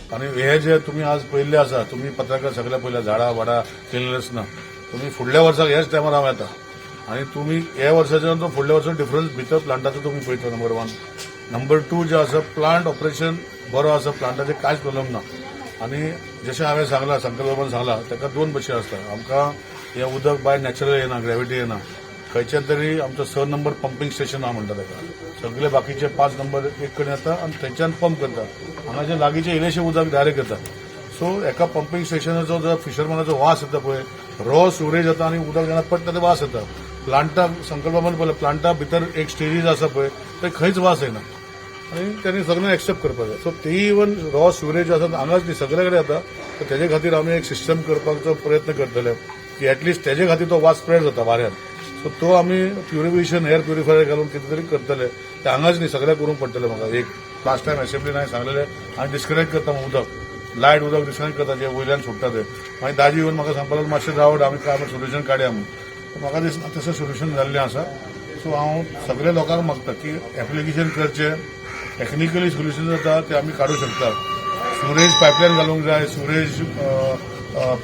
आनी हे जे तुमी आज पळयल्ले आसा, तुमी पत्रकार सगळे पळयल्या, झाडां वाडां क्लिननेस ना. तुमी फुडल्या वर्साक ह्याच टायमार हांव येता आनी तुमी हे वर्साच्या नंतर फुडल्या वर्सा डिफरन्स भितर प्लांटाचो तुमी पळयतलो, नंबर वन. नंबर टू जे आसा, प्लांट ऑपरेशन बरो आसा, प्लांटाचे कांयच प्रॉब्लम ना. आनी जशें हांवें सांगलां, संकल्प सांगला, ताका दोन भशेन आसता. आमकां हें उदक बाय नॅचरल येना, ग्रॅविटी येना. खंयच्या तरी आमचो 6 नंबर पंपींग स्टेशन आहा म्हणटा ताका, सगळे बाकीचे 5 नंबर एक कडेन येता आनी थंयच्यान पंप करता. हांगाचे लागींचे इल्लेशें उदक डायरेक्ट येता. सो एका पंपींग स्टेशनाचो जो फिशरमॅनाचो वास येता पळय, रॉ सिवरेज येता आनी उदक जेन्ना पडटा ते वास येता. प्लांटाक संकल्पान पळयला, प्लांटा भितर एक स्टेजीस आसा पळय, थंय खंयच वास येना आनी त्यांनी सगळें एक्सेप्ट करपाक जाय. सो ती इवन रॉ सिवरेज आसा, हांगाच न्ही, सगळे कडेन येता. तर तेजे खातीर आमी एक सिस्टम करपाचो प्रयत्न करतले की एटलिस्ट तेजे खातीर तो वास स्प्रेड जाता वाऱ्यान, सो तो आमी प्युरिफिकेशन, एअर प्युरिफायर घालून कितें तरी करतले. ते हांगाच न्ही, सगळ्याक करूंक पडटलें. म्हाका एक लास्ट टायम असेंब्लीन हांवें सांगलेलें, आनी डिस्कनेक्ट करता उदक, लायट उदक डिस्कनेक्ट करता जे वयल्यान सुट्टा ते. मागीर दाजी येवन म्हाका सांगपाक लागलो, मातशें रावड, आमी काय सोल्युशन काडया म्हणून. म्हाका दिसना तशें सोल्युशन जाल्लें आसा. सो हांव सगळे लोकांक मागता की एप्लिकेशन करचें. टेक्निकली सोल्युशन जाता ते आमी काडूं शकता. सिवरेज पायपलायन घालूंक जाय, सिवरेज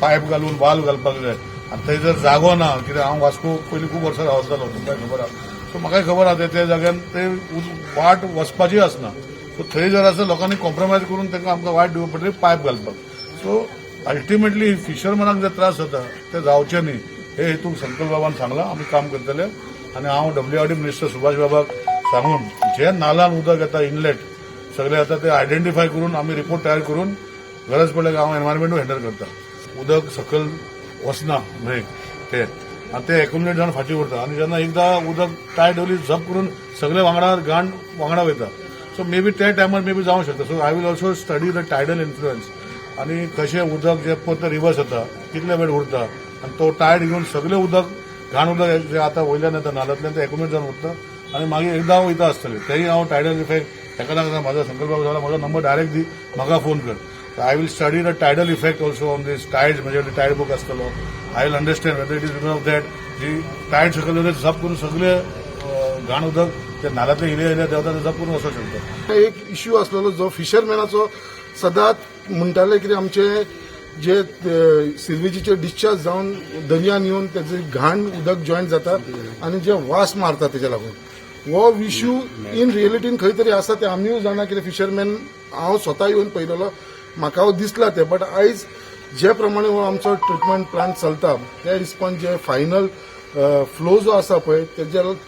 पायप घालून वाल्व घालपाक जाय. आनी थंय जर जागो ना, कित्याक हांव वास्को पयलीं खूब वर्सां रावतालो, तुमकां खबर आसा. सो म्हाकाय खबर आसा, त्या जाग्यान ते वाट वचपाची आसना. सो थंय जर आसा, लोकांनी कॉम्प्रोमायज करून तांकां आमकां वाट दिवप पडटली पायप घालपाक. सो अल्टिमेटली फिशरमॅनाक जे त्रास जाता ते जावचे न्ही हे हेतून संकल्प बाबान सांगलां, आमी काम करतले. आनी हांव डब्ल्यूआरडी मिनिस्टर सुभाष बाबाक सांगून जे नालान उदक येता, इनलेट सगळे येता, ते आयडेंटिफाय करून आमी रिपोर्ट तयार करून गरज पडल्यार हांव एनवायरमेंटूय हँडल करता. उदक सकयल वचना न्हंयक ते आनी ते एक्युमुलेट जावन फाटीं उरता आनी जेन्ना एकदां उदक टायड येवली, झप करून सगळे वांगडा घाण वांगडा वयता. सो मे बी त्या टायमार मे बी जावंक शकता. So I will also study the tidal influence आनी कशें उदक जे परत रिवर्स जाता, कितले वेळ उरता आनी तो टायड घेवन सगळे उदक, घाण उदक जे आतां वयल्यान येता नाल्यांतल्यान, ते एक्युमुलेट जावन उरता आनी मागीर एकदां वयता आसतले. तेय हांव टायडल इफेक्ट ताका लागून म्हाजो संकल्प जाला, म्हाजो नंबर डायरेक्ट दी, म्हाका फोन कर. I will study the tidal effect also on this tides. म्हणजे टायड बुक आसतलो. I will understand whether it is because of that ji Tide सकयल झप करून सगळे घाण उदक ते नाल्यांतले इले इले देंवता, ते झप करून वचूंक शकता. एक इश्यू आसलेलो जो फिशरमॅनाचो, सदांच म्हणटाले की आमचे जे सिवेजीचे डिस्चार्ज जावन दर्यान येवन तेजे घाण उदक जॉयन जाता आनी जे वास मारता, तेच्या लागून. हो इश्यू इन रियलिटीन खंय तरी आसा, ते आमीय जाणा. कितें फिशरमॅन, हांव स्वता येवन पळयलेलो, म्हाका हो दिसला ते. बट आयज जे प्रमाणे हो आमचो ट्रिटमेंट प्लांट चलता, त्या रिस्पॉन्स जे फायनल फ्लो जो आसा पळय,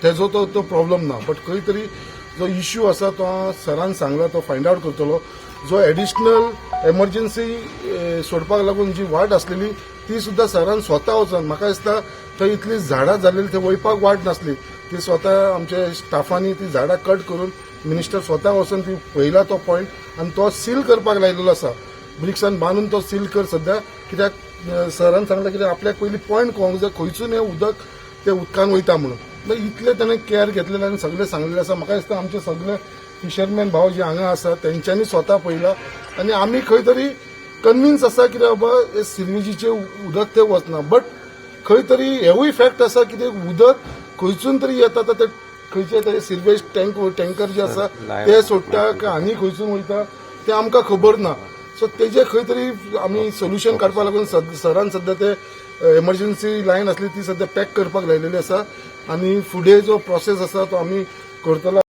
तेजो तो तो प्रॉब्लम ना. बट खंय तरी जो इश्यू आसा तो सरान सांगला, तो फायंड आउट करतलो. जो एडिशनल एमर्जन्सी सोडपाक लागून जी वाट आसलेली, ती सुद्दां सरान स्वता वचून, म्हाका दिसता थंय इतली झाडां जाल्ली, थंय वयपाक वाट नासली, ती स्वता आमच्या स्टाफांनी ती झाडां कट करून मिनिस्टर स्वता वचून ती पळयला तो पॉयंट आनी तो सील करपाक लायलेलो आसा. ब्रिक्सान बांदून तो सील कर सध्या. कित्याक सरान सांगला, कित्याक आपल्याक पयलीं पॉयंट कळोंक जाय खंयसून हें उदक ते उदकान वयता म्हणून. मागीर इतले ताणें केअर घेतलेले आनी सगळें सांगलेलें आसा. म्हाका दिसता आमचे सगळे फिशरमॅन भाव जे हांगा आसा, तेंच्यांनी स्वता पळयला आनी आमी खंय तरी कन्विन्स आसा कितें बाबा हे सिवेजीचें उदक ते वचना. बट खंय तरी हेवूय फॅक्ट आसा की ते उदक खंयसून तरी येता, तर ते खंयचे तरी सिवेज टँक टँकर जे आसा ते सोडटा काय आनी खंयसून वयता ते आमकां खबर ना. सो तेजे खंय तरी आमी सोल्युशन काडपा लागून सरान सध्या ते एमर्जन्सी लायन आसली ती सध्या पॅक करपाक लायलेली आसा आनी फुडें जो प्रोसेस आसा तो आमी करतलो.